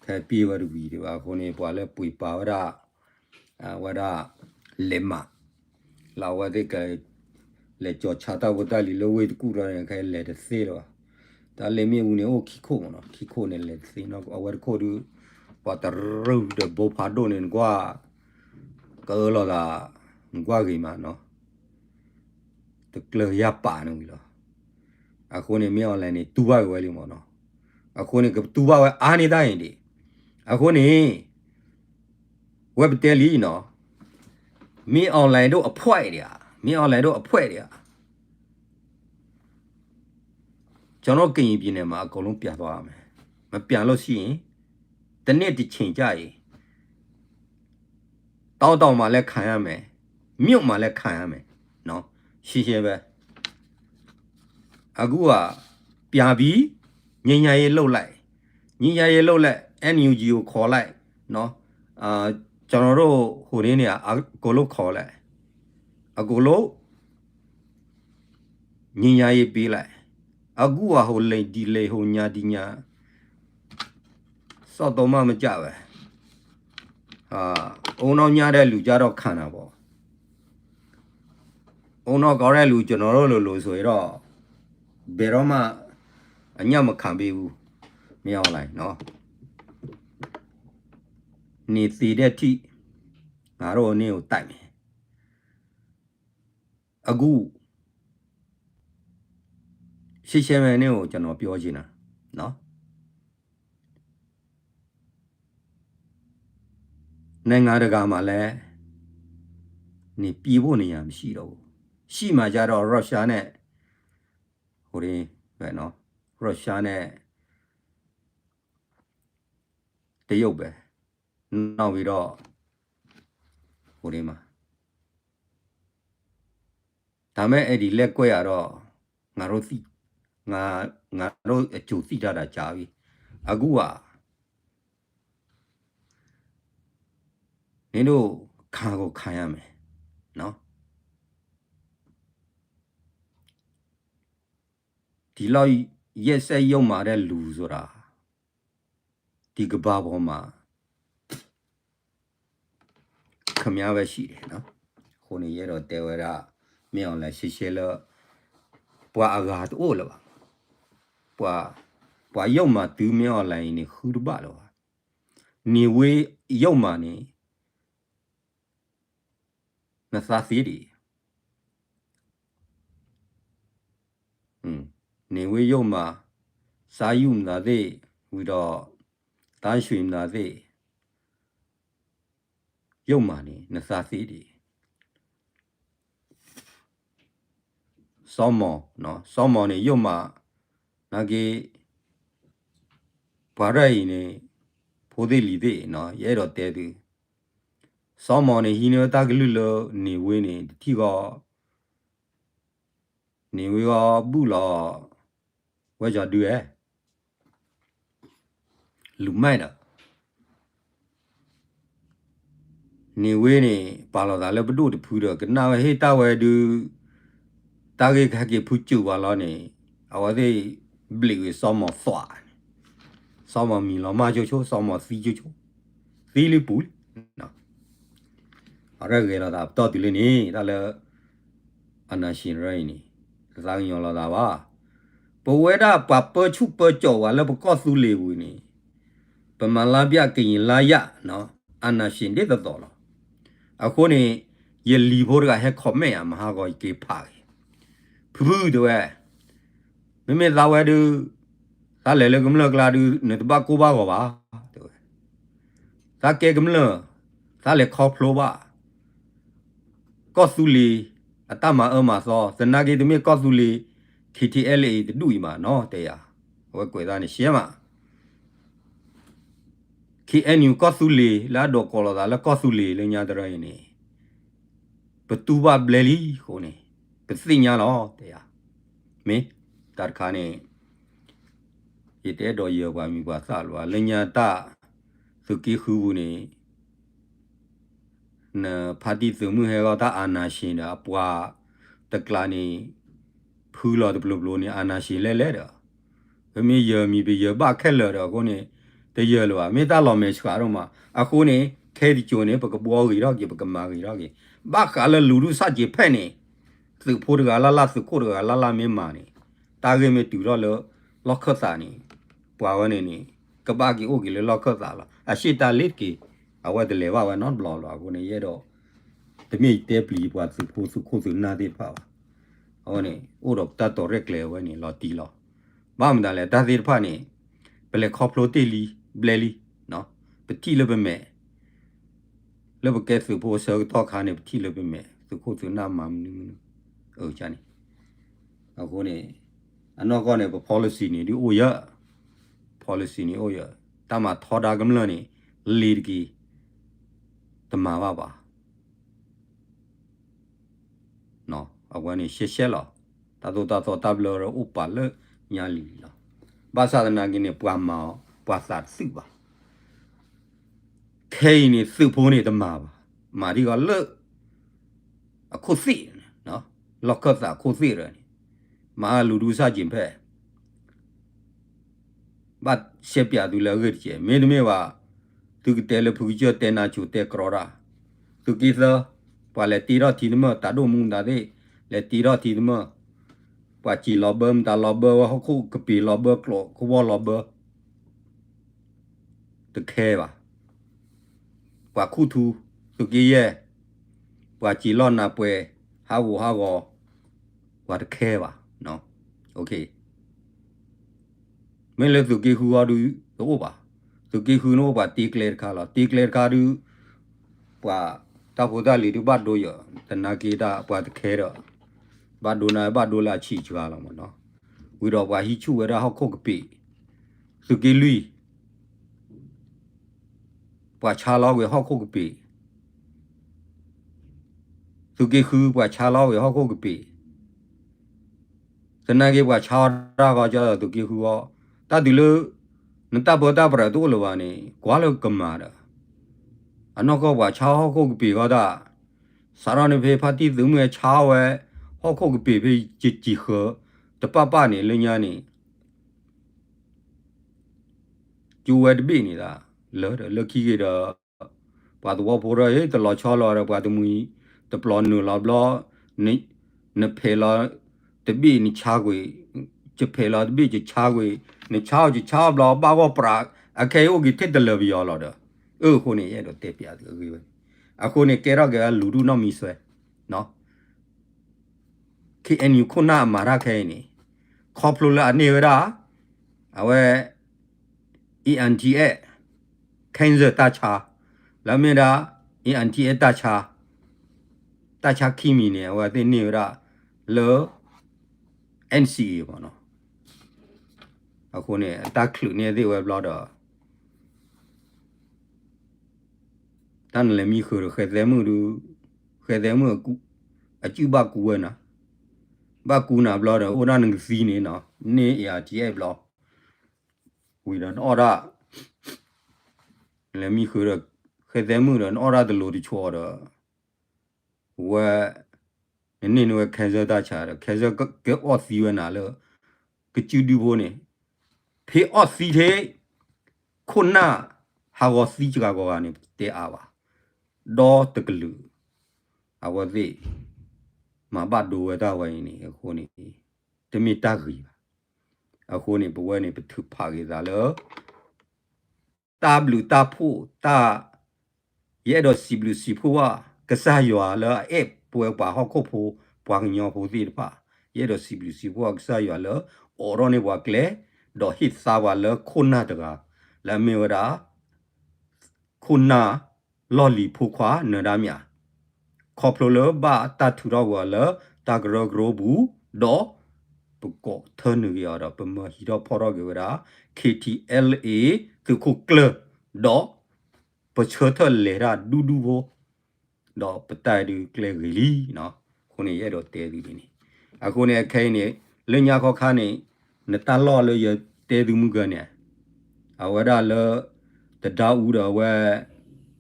ခဲပ့ၢ်ဝဲတဝံၤဒံးဘၣ်အဃိန့ၣ် ပှၤလၢပှ့ၤပာ်ဝဲဒၣ် ဝဲဒၣ် လဲၤမး လၢအဝဲသ့ၣ်က လဲၤကၠီၤဆါတၢ်ဖိတၢ်လံၤလၢဝ့ၢ်တကူၣ်ဒီးန့ၣ် ခဲလဲၤတသ့လၢၤဘၣ်. တၢ်လၢမ့ၣ်အူန့ၣ် အိၣ်ခံခိၣ်မ့ၢ်နီၤ, ခံခိၣ်န့ၣ်လဲၤတသ့နီၤ, အဝဲတခိၣ်ဒုး ပှၤတရူၢ်ဒီးဘိဖးဒိၣ်န့ၣ် နကွၢ် ကအၢၣ်လီၤသး နကွၢ်ဂ့ၤမးနီၤ, တကျၢၤယၢ်ပာ်န့ၣ်ဝံၤလီၤ. အဃိန့ၣ် မ့ၢ် online န့ၣ် တူၢ်ဘၣ်က့ၤဝဲလံမ့ၢ်နီၤ, အဃိန့ၣ် ကတူၢ်ဘၣ်ဝဲအါန့ၢ်တၢ်အံၤဒံး, အဃိန့ၣ် ဝဲပတဲလံနီၤ, မ့ၢ် online ဒိၣ်အဖှဲၣ်ဒံးဧါ, မ့ၢ် online ဒိၣ်အဖှဲၣ်ဒံးဧါ. ကျွန်တော်ကရင်ပြည်နယ်မှာ အကုန်လုံးပြန်သွားရမယ်, မပြန်လို့ရှိရင် တစ်နှစ်တစ်ချိန်ကျရင် တောတောင်မှာလည်းခံရမယ်, မြို့မှာလည်းခံရမယ်နော်, ရှင်းရှင်းပဲ. အခုက ပြန်ပြီ, ငြိမ်းချမ်းရေးလုပ်လိုက်, ငြိမ်းချမ်းရေးလုပ်လိုက်, NUG ကိုခေါ်လိုက်နော်, အာ, ကျွန်တော်တို့ဟိုနေ့နေရာ အကုန်လုံးခေါ်လိုက်, အကုန်လုံး ငြိမ်းချမ်းရေးပေးလိုက်, အခုကဟိုလိန်ဒီလိန် ဟိုညါဒီညါ စောင့်တော့မှမကြပဲ, အာ, ဦးနှောက်ညံ့တဲ့လူကြတော့ခံတာပေါ့, ဦးနှောက်ကောင်းတဲ့လူ ကျွန်တော်တို့လိုလိုဆိုရင်တော့ ဘယ်တော့မှ အညံ့မခံပေးဘူး, မင်းအောင်လှိုင်နော်, နေသေတဲ့အထိ ငါတို့နင့်ကိုတိုက်မယ်. အခု ရှင်းရှင်းပဲ နင့်ကိုကျွန်တော်ပြောချင်တာနော်, နိုင်ငံတကာမှာလည်း နေပြေးဖို့နေရာမရှိတော့ဘူး, ရှိမှကျတော့ Russia နဲ့ ဟိုတွေပဲနော်, Russia နဲ့ တရုတ်ပဲ, နောက်ပြီးတော့ ဟိုတွေမှာ ဒါပေမဲ့ အဲ့ဒီလက်ကွက်ကတော့ ငါတို့သိ, ငါ, ငါတို့အကြိုသိထားတာကြာပြီ, အခုက နင်တို့ခံကိုခံရမယ်နော်, ဒီလောက်ရက်စက်ယုတ်မာတဲ့လူဆိုတာ ဒီကမ္ဘာပေါ်မှာ ခင်ဗျားပဲရှိတယ်နော်. အဃိန့ၣ် ယအဲၣ်ဒိးတဲဝဲဒၣ် မင်းအောင်လှိုင် ရှဲရှဲလၢ ပှၤအဂၤတအိၣ်လၢၤဘၣ်, ပှၤ, ပှၤယုတ်မာတုၤ မင်းအောင်လှိုင် အံၤန့ၣ် ဃုတဘၣ်လၢၤဘၣ်, နေဝင်းယုတ်မာန့ၣ် နသးသ့ဒံး, နေဝင်းယုတ်မာ, စန်းယုတ်မသ့ၣ်, ဝံၤဒီး သန်းရွှေမသ့ၣ်, ယုတ်မာန့ၣ် နသးသ့ဒံး, စီၤမီၤ, စီၤမီၤန့ၣ် ယုတ်မာ, နာ်က့ ပှၤရဲၣ်အံၤန့ၣ် ဖိသ့ၣ်လံၤသ့ၣ်နီၤ, ယအဲၣ်ဒိးတဲသု, စီၤမီၤန့ၣ် ဟံးန့ၢ်ဝဲတၢ်ကလုၢ်လၢ နေဝင်းန့ၣ် တထံၣ်ဃီ, နေဝင်းဃီဘူၣ်လီၤ ဝဲကီၤဒုဧဲ လူမိုက်ဒီး နေဝင်းန့ၣ် ပာ်လီၤသးလၢပဒိၣ်တဖုဒီး ကနၣ်ဝဲဟ့ၣ်တၢ်ဝဲဒုး, တၢ်ဂ့ၢ်ကဟဲက့ၤဖုစူၤပှၤလီၤန့ၣ်, အဝဲသ့ၣ်ဘျံးဝံၤစီၤမီၤသွးန့ၣ်, စီၤမီၤမံၤလီၤမၢ်ဆိဆိ, စီၤမီၤသံဆိဆိ, သံလံပူၤလံ. အရဲၣ်ဂဲၤလီၤသးပတီၢ်တုၤလံန့ၣ် တၢ်လၢ အာဏာရှင်ရဲၣ်အံၤန့ၣ် တသးကညီၤလီၤသးဘၣ်. ပဝဲဒၣ်ပှၤပၢဆူၣ်ပၢစိးဝဲလၢပကီၢ်သူလ့ၤပူၤန့ၣ် ပမၤလါဘျၣ်ကရင်လါယၣ်နီၤ, အာဏာရှင်ဒ်သိးသိးလီၤ. အဃိန့ၣ် ယလံၤဖိတဂၤဟဲ comment ယၤ မဟါဂီၤယက့ၤဖးက့ၤ, ဖုဖုတဲဝဲ, မ့မ့ၢ်သးဝဲဒုး သးလဲၤလၢကမျၢၢ်ကျါဒုး နတဘၣ်ကိၢ်ဘၣ်ဂီၤဘၣ်, တဲဝဲ. သးကဲကမျၢၢ်, သးလဲၤခီဖျိဘၣ် ကီၢ်သူလ့ၤ အတၢ်မၤအၢမၤသီ, သနာ်က့တမ့ၢ်ကီၢ်သူလ့ၤ KTLA တဒူၣ်အံၤမးနီၤ တဲယၤ, အဝဲကွဲးသးန့ၣ်ရှဲမး KNU ကီၢ်သူလ့ၤ လၢအဒိးကိးလိာ်သးလၢကီၢ်သူလ့ၤလၢညါတရၢအံၤန့ၣ် ပတူၢ်ဘၣ်ဘျဲလံအဃိန့ၣ် ပသ့ၣ်ညါလီၤ တဲယၤ. မ့ၢ်တၢ်တခါန့ၣ် ယတအဲၣ်ဒိးယၢၤပှၤမံၤပှၤသၣ်လၢၤဘၣ် လၢညါတၢ် သုးက့ဃုပူၤန့ၣ် နဖါတံၢ်သုးမုၢ်ဟဲဂီၤတၢ် အာဏာရှင် ဒီးအပှၤတကျါန့ၣ် ဖုလီၤတပျိၤပျိၤန့ၣ် အာဏာရှင် လဲၣ်လဲၣ်ဒီး ပမ့ၢ်ယၢၤမံၤ ပယၢၤဘၣ်ခဲလၢာ်ဒီးအဃိန့ၣ် တယၢၤလၢၤဘၣ် မ့ၢ်တၢ်လီၤမဲာ်ဆှးဒိၣ်မး အဃိန့ၣ် ခဲအံၤတကၠိၤန့ၣ် ပကဘှီဂ့ၤထီၣ်က့ၤ ပကမၤဂ့ၤထီၣ်က့ၤ ဘၣ်ဃးလၢလူၤဒူၣ်ဆၣ်က့ၤဖဲန့ၣ် သုးဖိတဂၤလၢ်လၢ် သုးခိၣ်တဂၤလၢ်လၢ်မ့ၢ်မၤန့ၣ် တၢ်ဂ့ၢ်မ့ၢ်တုၤထီၣ်လၢ လီၢ်ခၢၣ်သးန့ၣ် ပှၤဝဲန့ၣ်န့ၣ် ကဘၣ်က့ၤအိၣ်က့ၤလၢလီၢ်ခၢၣ်သးလီၤ. အရှ့ၣ်တၢ်လ့တက့ၤ အဝဲတလဲၤဘၣ်ဝဲနီတဘျီလီၤ. အဃိန့ၣ် ယအဲၣ်ဒိး တမ့ၢ်ယတဲပျံၤပှၤသုးဖိသုးခိၣ်သုးနၢ်သ့ၣ်တဖၣ်ဘၣ်. အဃိန့ၣ် အိၣ်ဒီးတၢ်တီၤရဲၣ်ကျဲၤဝဲန့ၣ် လီၤတံၢ်လီၤ. ဘၣ်မတၤလဲၣ် တၢ်သ့ၣ်တဖၣ်န့ၣ် ပလဲၤခီဖျိတ့ၢ်လံ ဘျဲလံ ပထံၣ်လၢပမဲာ် လၢပကဲသုးဖိအဆၢကတီၢ်ခါန့ၣ် ပထံၣ်လၢပမဲာ် သုးခိၣ်သုးနၢ်မၤမနုၤမနုၤ အန့ၣ် အဃိန့ၣ် အနီၢ်ကီၢ်န့ၣ် ပ policy န့ၣ် ဒုးအိၣ်ယၢၤ policy န့ၣ်အိၣ်ယၢၤ တၢ်မၤထီဒါကမျၢၢ်န့ၣ် လ့ၤတက့ၤ တမၤဘၣ်ဘၣ် အဝဲန့ၣ်ရှဲရှဲလီၤ. တၢ်သိၣ်တၢ်သီတၢ်ဘျၢ အိၣ်ပာ်လၢညါလံလီၤ. ဘၣ်ဆၣ်သနာ်က့န့ၣ် ပှၤမၤအီၤ ပှၤသးတသုးဘၣ်. ခဲအံၤန့ၣ် သုးဖိန့ၣ်တမၤဘၣ်. မၤထံဂီၤလၢ အခိၣ်သ့ၣ်, လီၢ်ခၢၣ်သးအခိၣ်သ့ၣ်ဒီးန့ၣ် မၤလူၤဒူၣ်ဆၣ်က့ၤဖဲ ဘၣ်ရှဲပၠးသုလၢအဂ့ၢ်တက့ၢ်. မ့တမ့ၢ်ဘၣ် သုကတဲလၢဖုကစၢၢ်တဲနါစိၤတဲကြီတၢ်, သုးက့သၢ, ပှၤလဲၤတ့ထီၣ်ထံတမၢၢ် တၢ်ဒိၣ်မူမတၤသ့ၣ်, လဲၤတ့ထီၣ်ထံတမၢၢ်, ပှၤစံာ်လီၤဘၢမတၤလီၤဘၢဝဲဟီၣ်ခိၣ်ကပ့ၤလီၤဘၢကျိးကဝီၤလီၤဘၢ တခဲဘၣ်. ပှၤခူၣ်ထူ, သုးက့ယဲၢ်, ပှၤစံာ်လီၤနၢ်ပှဲၤ ဟးဂူာ်ဟးဂီၤ, ပှၤတခဲဘၣ်. မ့ၢ်လၢသုးက့ဃုအီၤဒုးတအိၣ်ဘၣ်. သုးက့ဃုန့ၣ်အိၣ်ပှၤတ့ကျဲတခါလီၤ. တ့ကျဲတခါဒုး ပှၤတၢ်ဖိတၢ်လံၤဒုးဘၣ်ဒိယၢၤ, သနာ်က့တၢ်ပှၤတခဲဒီး ဘၣ်ဒိနၤဘၣ်ဒိလၢအဆံးစှၤလီၤမ့ၢ်နီၤ. ဝံၤဒီးပှၤဟံးဆူၣ်ဝဲဒၣ်ဟီၣ်ခိၣ်ကပ့ၤ, သုးက့လွံၢ် ပှၤဆါလီၤကွံာ်ဟီၣ်ခိၣ်ကပ့ၤ, သုးက့ဃုပှၤဆါလီၤကွံာ်ဟီၣ်ခိၣ်ကပ့ၤ, သနာ်က့ပှၤဆါအီၣ်တၢ်ဂီၤကၢ်ဒီးသုးက့ဃုအီၤ, တၢ်တုၤလၢ နတၢ်ပၢတၢ်ပြးတအိၣ်လၢၤဘၣ်န့ၣ် ကွၢ်လၢကမၤဒီး အနီၢ်ကီၢ်ပှၤဆါဟီၣ်ခိၣ်ကပ့ၤဂီၢ်တၢ်, စးထီၣ်န့ၣ်ဖဲဖါတံၢ်သုးမုၢ်ဟဲဆါဝဲ ဟီၣ်ခိၣ်ကပ့ၤဖဲယစံာ်ဃၢၤ တပၣ်ပၣ်န့ၣ်လၢညါန့ၣ် ကၠိဝဲတဘ့ၣ်န့ၣ်ဒၣ် လၢဒီးလၢခံဂ့ၤဒီး ပှၤသဝီဖိဒီး ဟ့ၣ်တလီၤဆီလီၤဒီး ပှၤတမှံၤ တပျီၤနုာ်လီၤဘျီ နဖဲးလီၤတဘ့ၣ်နဆါကွံာ်, ယဖဲးလီၤတဘ့ၣ်ယဆါကွံာ်, နဆါအီၤယဆါအီၤဘျီ ဘၣ်ဂီၢ်ပြး အခဲအံၤအိၣ်က့ၤထဲတလၢာ်ပယီၤလီၤဒီး, အဃိန့ၣ် ယအဲၣ်ဒိးတဲပျးသုအဂ့ၢ်ဝဲ, အဃိန့ၣ် ကဲထီၣ်က့ၤဝဲလူၤဒူၣ်နီၢ်မံဆွဲ KNU ခိၣ်နၢ်အမၤတၢ်ခဲအံၤန့ၣ် ခီဖျိလၢအန့ၢ်ဝဲဒၣ် အဝဲ A N T S cancer တၢ်ဆါ, လၢမ့ၢ်ဒၣ် A N T S တၢ်ဆါ, တၢ်ဆါခံမံၤန့ၣ် အဝဲသ့ၣ်န့ၢ်ဝဲဒၣ်လၢ N C A မ့ၢ်နီၤ. အဃိန့ၣ် အတၢ်ချုးန့ၢ်သ့ၣ်ဝဲဘျီဒီး တၢ်နလဲၤမံဃုာ်ဒီး ဃဲသဲမုၣ်ဒုး, ဃဲသဲမုၣ် အကုၢ်ဘၣ်ကူဝဲနၤ, ဘၣ်ကူနၤဘျီဒီး အိၣ်ဒၣ်နကသံန့ၣ်နီၤ, န့ၢ် A R T S ဘျီ, ဝံၤဒီးနအီၣ်ဒၣ်, နလဲၤမံဃုာ်ဒီး ဃဲသဲမုၣ်ဒီး နအီၣ်ဒၣ်တလိၤတဆိးဒီး ဝဲ နန့ၢ်န့ၢ်ဝဲ cancer တၢ်ဆါဒီး cancer ကဲအီၣ်သံဝဲနၤလၢ ကစုဒုဖိန့ၣ်, ဖဲအီၣ်သံထဲ ခိၣ်နၢ်ဟးဂီၤသံစှၤဂီၤဂၤန့ၣ် ပတဲအါဘၣ်, ဒီတကလုာ် အဝဲသ့ၣ် မၤဘၣ်ဒိဝဲတၢ်ဝဲအံၤန့ၣ် အဃိန့ၣ် တမ့ၢ်တၢ်ဂ့ၤဘၣ်. အဃိန့ၣ် ပဝဲန့ၣ် ပထုးဖးက့ၤသးလၢ တၢ်ဘျုးတၢ်ဖှိၣ်တၢ်, ယအဲၣ်ဒိးစံးဘျုးစံးဖှိၣ်ဘၣ် ကစၢ်ယွၤလၢအအဲၣ်ပဝဲပှၤဟီၣ်ခိၣ်ဖိ ပှၤကညီဖိသ့ၣ်တဖၣ်, ယအဲၣ်ဒိးစံးဘျုးစံးဖှိၣ်ဘၣ်ကစၢ်ယွၤလၢ အိးထီၣ်န့ၢ်ပှၤကျဲ ဒီးဟ့ၣ်သါပှၤလၢခိၣ်နၢ်တဂၤ လၢအမ့ၢ်ဝဲဒၣ် ခိၣ်နၢ်လီၢ်လံၤဖိခွါနၢၤဒါမၠး, ခီဖျိလၢဘၣ်တၢ်ထုးထီၣ်ကွံာ်အီၤလၢတၢ်ကရၢကရိပူၤ, ဒီးပကိးထၢနုာ်က့ၤအီၤဒီး ပမၢဟံးထီၣ်ဖီၣ်ထီၣ်က့ၤဝဲဒၣ် K T L A သုးခိၣ်ကျၢၢ်, ဒီးပဆၢထၢၣ်လဲၤတၢ်ဒူဒူဖိ, ဒီးပတၢ်ဒုးကျဲဂ့ၤလံနီၤ. အဃိန့ၣ် ယအဲၣ်ဒိးတဲသုဒ်န့ၣ်. အဃိန့ၣ် အခဲအံၤန့ၣ် လၢညါခီခါန့ၣ် နတၢ်လီၢ်လၢယတဲသုမုၢ်ဂၤန့ၣ် အဝဲဒၣ်လၢ တဒါအူဒီးအဝဲ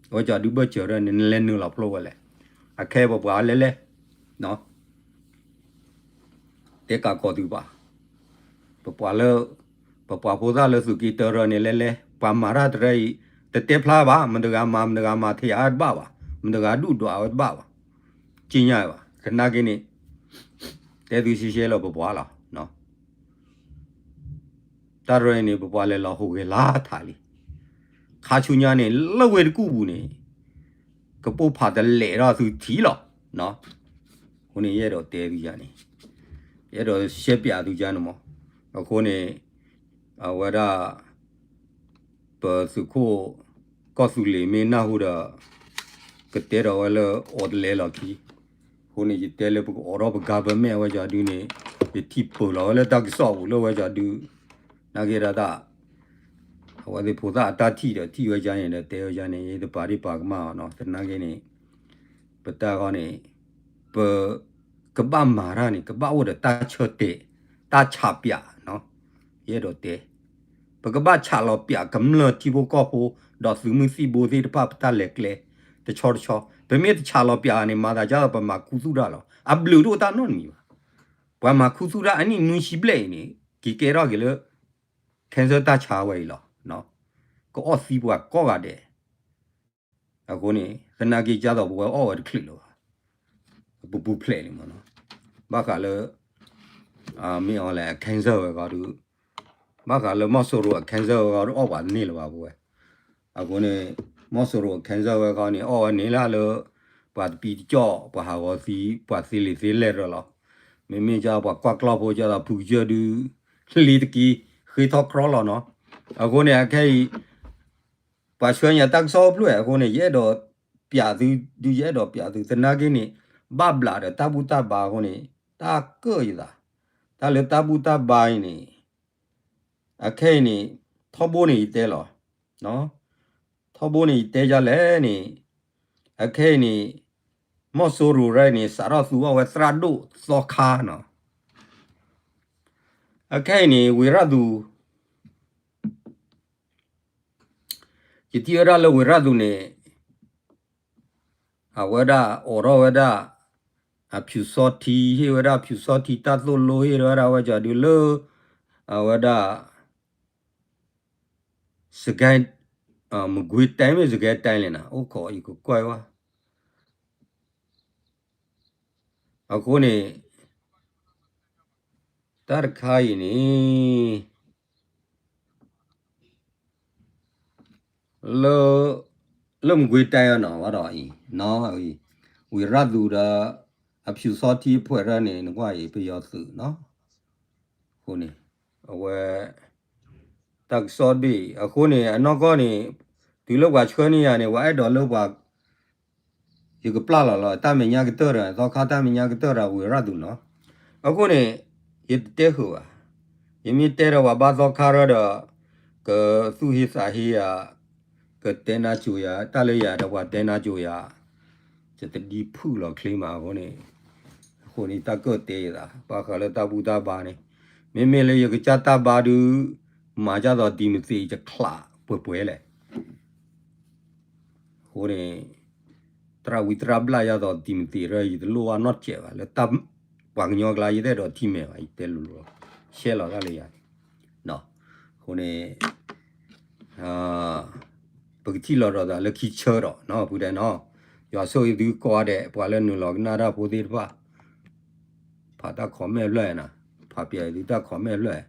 အဝဲကဒုးဘၢၣ်စၢၤဒီးန့ၣ် နလဲၤနုာ်လီၤဖျိဝဲလဲၣ်. အခဲအံၤပပှၤလဲၤလဲၤ တဲကးကီးသုဘၣ်. ပပှၤလၢ ပပှၤဖိသၣ်လၢသုးက့တၢရၢန့ၣ်လဲၤလဲၤ ပှၤမၤတၢ်တရၢအံၤ တတဲဖျါဘၣ်, မတဂၤမၤ မတဂၤမၤထံးအါတဘၣ်ဘၣ်, မတဂၤဒုၣ်ဒွးဝဲတဘၣ်ဘၣ်, က့ညါဘၣ်. သနာ်က့န့ၣ် တဲသုရှဲရှဲလၢပပှၤလီၤ. တၢ်ရၢအံၤန့ၣ် ပပှၤလဲၤလီၤဟူးဂဲၤလါထးလံ. ခါဆူညါန့ၣ် လၢဝ့ၢ်တကူၣ်ပူၤန့ၣ် ကပိၢ်ဖးတလဲၤထီၣ်သုထံလီၤ. အဃိန့ၣ် ယအဲၣ်ဒိးတဲသုယၤန့ၣ် ယအဲၣ်ဒိးရှဲပၠးသုယၤန့ၣ်မး. အဃိန့ၣ် အဝဲဒၣ် ပသုးခိၣ် ကီၢ်သူလ့ၤမ့ၢ်နၢ်ဟူဒီး ကတဲဒီးဝဲလၢအိးတလဲလီၤခံ. အဃိန့ၣ် ယတဲလၢပကအိးထီၣ်ပ government အဝဲကဒုန့ၣ် ယထံၣ်ပၢၢ်လီၤဝဲလၢတၢ်ကစီၣ်ပူၤလၢဝဲကဒု နာ်က့ဒၣ်တၢ် အဝဲသ့ၣ်ဖိသၣ်အတၢ်ထံၣ်ဒီးထံၣ်ဝဲကန့ၣ်ဒီးတဲဝဲကန့ၣ် ယတပာ်ဒ့ၣ်ပာ်ကမၣ်အီၤနီၤ. သနာ်က့န့ၣ် ပတၢ်ဂီၢ်န့ၣ် ပ ကဘၣ်မၤတၢ်န့ၣ် ကဘၣ်အိၣ်ဒီးတၢ်ဆၢတဲာ် တၢ်ဆးပၠးနီၤ. ယအဲၣ်ဒိးတဲ ပကဘၣ်ဆးလီၤပၠးကမျၢၢ်ထံဖိကီၢ်ဖိ ဒီးသုးမုၢ်သံၣ်ဘိသ့ၣ်တဖၣ်ပတၢ်လဲၤကျဲ တဆီတဆီ. ပမ့ၢ်တဆးလီၤပၠးန့ၣ် မၤသးဒ်သိးပမၤခူသူၣ်တၢ်လီၤ. အဘျုးတအိၣ်တၢ်နီတမံၤဘၣ်. ပှၤမၤခူသူၣ်တၢ်အနံၣ်နွံဆံဘျဲၣ်အံၤန့ၣ် က့ၤကဲထီၣ်က့ၤလၢ cancer တၢ်ဆါဝဲအံၤလီၤ. ကအီၣ်သံပှၤကိးဂၤဒဲး အဃိန့ၣ် သနာ်က့ ကၢ်သိးပဝဲအီၣ်ဝဲတချုးလၢၤဘၣ်. ပပူၤဖျဲးလံမးနီၤ. ဘၣ်ဃးလၢ မ့ၢ်အီၤလဲၣ် အ cancer ဝဲဃီဒုး ဘၣ်ဃးလၢမီၢ်စိရိၤအ cancer ဝဲဃီဒုး အီၣ်ပှၤန့ၢ်လၢၤဘၣ်ပဝဲ. အဃိန့ၣ် မီၢ်စိရိၤအ cancer ဝဲဃီန့ၣ် အီၣ်ဝဲန့ၣ်လၢလၢ ပှၤတပံတကီၢ် ပှၤဟးဂီၤသံ ပှၤသ့လံာ်သ့လဲၢ်ရၢလီၤ. မ့မ့ၢ်ကၢ်ပှၤကွၢ်ကျီၢ်ဖိကၢ်သိးဖုကစၢၢ်ဒုး လ့ၤတက့ ဃ့ထီၣ်ကြီလီၤနီၤ. အဃိန့ၣ် အခဲအံၤ ပှၤဆှၢညါတၢ်ကစီၣ်အိၣ်ဖျိအဃိန့ၣ် ယအဲၣ်ဒိးပၠးသု ဒုးယအဲၣ်ဒိးပၠးသု သနာ်က့န့ၣ် ဘၣ်ဘျးဒီးတၢ်ဘူၣ်တၢ်ဘါအဃိန့ၣ် တၢ်ကၢၣ်ယသး တၢ်လၢတၢ်ဘူၣ်တၢ်ဘါအံၤန့ၣ် အခဲအံၤန့ၣ် ထီဘိန့ၣ်ယတဲလီၤ. ထီဘိန့ၣ်ယတဲဒ်လဲၣ်န့ၣ် အခဲအံၤန့ၣ် မီၢ်စိရိၤရၢန့ၣ် စးထီၣ်သူအီၣ်ဝဲသရၣ်ဒိၣ်သီခါနီၤ. အခဲအံၤန့ၣ် ဝ့ၢ်ရၣ်သူ ယထံၣ်ဝဲဒၣ်လၢဝ့ၢ်ရၣ်သူန့ၣ် အဝဲဒၣ်အိးထီၣ်ဝဲဒၣ် အဖၠူၣ်စီထံ ဟ့ၣ်ဝဲဒၣ်ဖၠူၣ်စီထံ တၢ်သိၣ်လိဟ့ၣ်ဝဲဒၣ်ဝဲကဒုလၢ အဝဲဒၣ် စကဲ မကွ့ၤတိုင်း မ့ၢ်စကဲတိုင်းလဲၣ်နီၤ အိၣ်ခိးယကကွၢ်ဝဲ အဃိန့ၣ် တၢ်တခါအံၤန့ၣ် လၢ လၢမကွ့ၤတိုင်းအနီၤ ဝဲဒီးအံၤ နီၤ ဝ့ၢ်ရၣ်သူဒီး အဖၠူၣ်စီထံအဖှဲးရၢန့ၣ် နကွၢ်အံၤ ပယီၤသုးနီၤ အဃိန့ၣ် အဝဲ တၢ်ကစီၣ်တဘ့ၣ် အဃိန့ၣ် အနီၢ်ကီၢ်န့ၣ် တုၤလၢပှၤဆှၢန့ၢ်ယၤန့ၣ် ပှၤအဲၣ်ဒိးလၢပှၤ ယကပျၢ်လီၤလီၤ တၢ်မဲာ်ညါကတၢၢ်ဒီး သီခါတၢ်မဲာ်ညါကတၢၢ်ဒီး ဝ့ၢ်ရၣ်သူနီၤ. အဃိန့ၣ် ယတတဲဃုာ်ဘၣ်. ယမ့ၢ်တဲဒီးပှၤဘါသီခါရၢဒီး ကသူၣ်ဟ့သးဟ့ယၤ ကတဲနါစိၤယၤ တၢ်လၢယၤဒီးပှၤတဲနါစိၤယၤ ယတဒံဖုၣ်လီၤချ့မးအဃိန့ၣ် အဃိန့ၣ် တၢ်ကၢၣ်တဲယသး ဘၣ်ဃးလၢတၢ်ဘူၣ်တၢ်ဘါန့ၣ် မ့မ့ၢ်လၢယကစၢ်တၢ်ဘါဒုး မၤဒ်သိးဒ်မသ့းယချးပှဲၤပှဲၤလဲၣ် အဃိန့ၣ် သရၣ်ဝံသရၣ်ဘျၣ်ယၤသိးဒ်မသ့းရၢ ယတလိၣ်ဘၣ်နီတစဲးဘၣ် လၢတၢ်ပှၤကညီကျါ ယတအဲၣ်ဒိးထံၣ်မဲာ်ဘၣ် ယတဲလိၤလိၤလီၤ ရှဲလီၤတၢ်လၢယၤန့ၣ် အဃိန့ၣ် ပကထံၣ်လီၤဒီးသးလၢခံဆၢဒီး ဖုတဲနီၤ ယွၤဆိၣ်ဂ့ၤသုကိးဂၤဒဲး ပှၤလၢနုာ်လီၤကနၣ်တၢ်ဖိသ့ၣ်တဖၣ် ဖးတၢ် comment ဖျၢၣ်နၤ ဖးပျဲသုတၢ် comment ဖျၢၣ်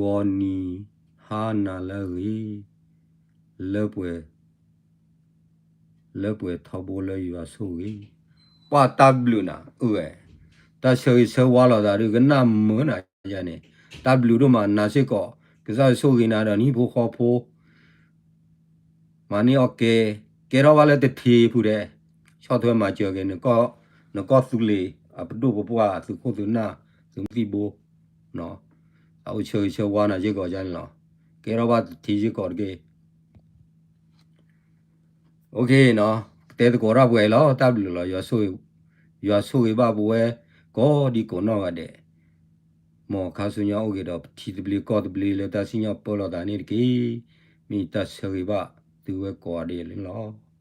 ဂီၤနံၤဟါနၤလၢအဂ့ၤ လၢပှဲၤ လၢပှဲၤထီဘိလၢယွၤဆိၣ်ဂ့ၤ ပှၤတၢ်ဘျုးနၤ အၢဝဲ တၢ်ဆၢဂ့ၤဆၢဝါလိာ်သးဒုးကနၣ်မုာ်နၤယၤန့ၣ် တၢ်ဘျုးဒိၣ်မးနၤစ့ၢ်ကီး ကစၢ်ယွၤဆိၣ်ဂ့ၤနၤဒီးနဟံၣ်ဖိဃီဖိ မၤန့ၢ်အီၣ်ကဲ ကဲထီၣ်ဘၣ်လၢတထံဖုဒဲး ဆီၣ်ထွဲမၤစၢၤက့ၤ နကီၢ်သူလ့ၤ အပဒိၣ်ပပှၢ် သုးခိၣ်သုးနၢ် သုးမုၢ်သံၣ်ဘိ အအိၣ်ဆၢဂ့ၤဆၢဝါနၤစ့ၢ်ကီးန့ၣ်လီၤ. ကဲထီၣ်ဘၣ်တထံစ့ၢ်ကီးတက့ၢ်. အိၣ်ခ့နီၤ, ကတဲသကိးတၢ်ပှဲၤအံၤလီၤ. တၢ်ဘျုးလီၤ. ယွၤဆိၣ်ဂ့ၤဘၣ်ပဝဲ ကိးဒံကိးနီၢ်ဂၤဒဲး, မ်ခါဆူညါအိၣ်က့ၤဒီးပထံသဘျ့ကီၢ်သဘျ့လၢတၢ်စံၣ်ညီၣ်ပၢလီၤသးန့ၣ်တက့ၢ်. မ့ၢ်တၢ်ဆၢဂ့ၤဘၣ်သုဝဲကိးဂၤဒဲးန့ၣ်လီၤ.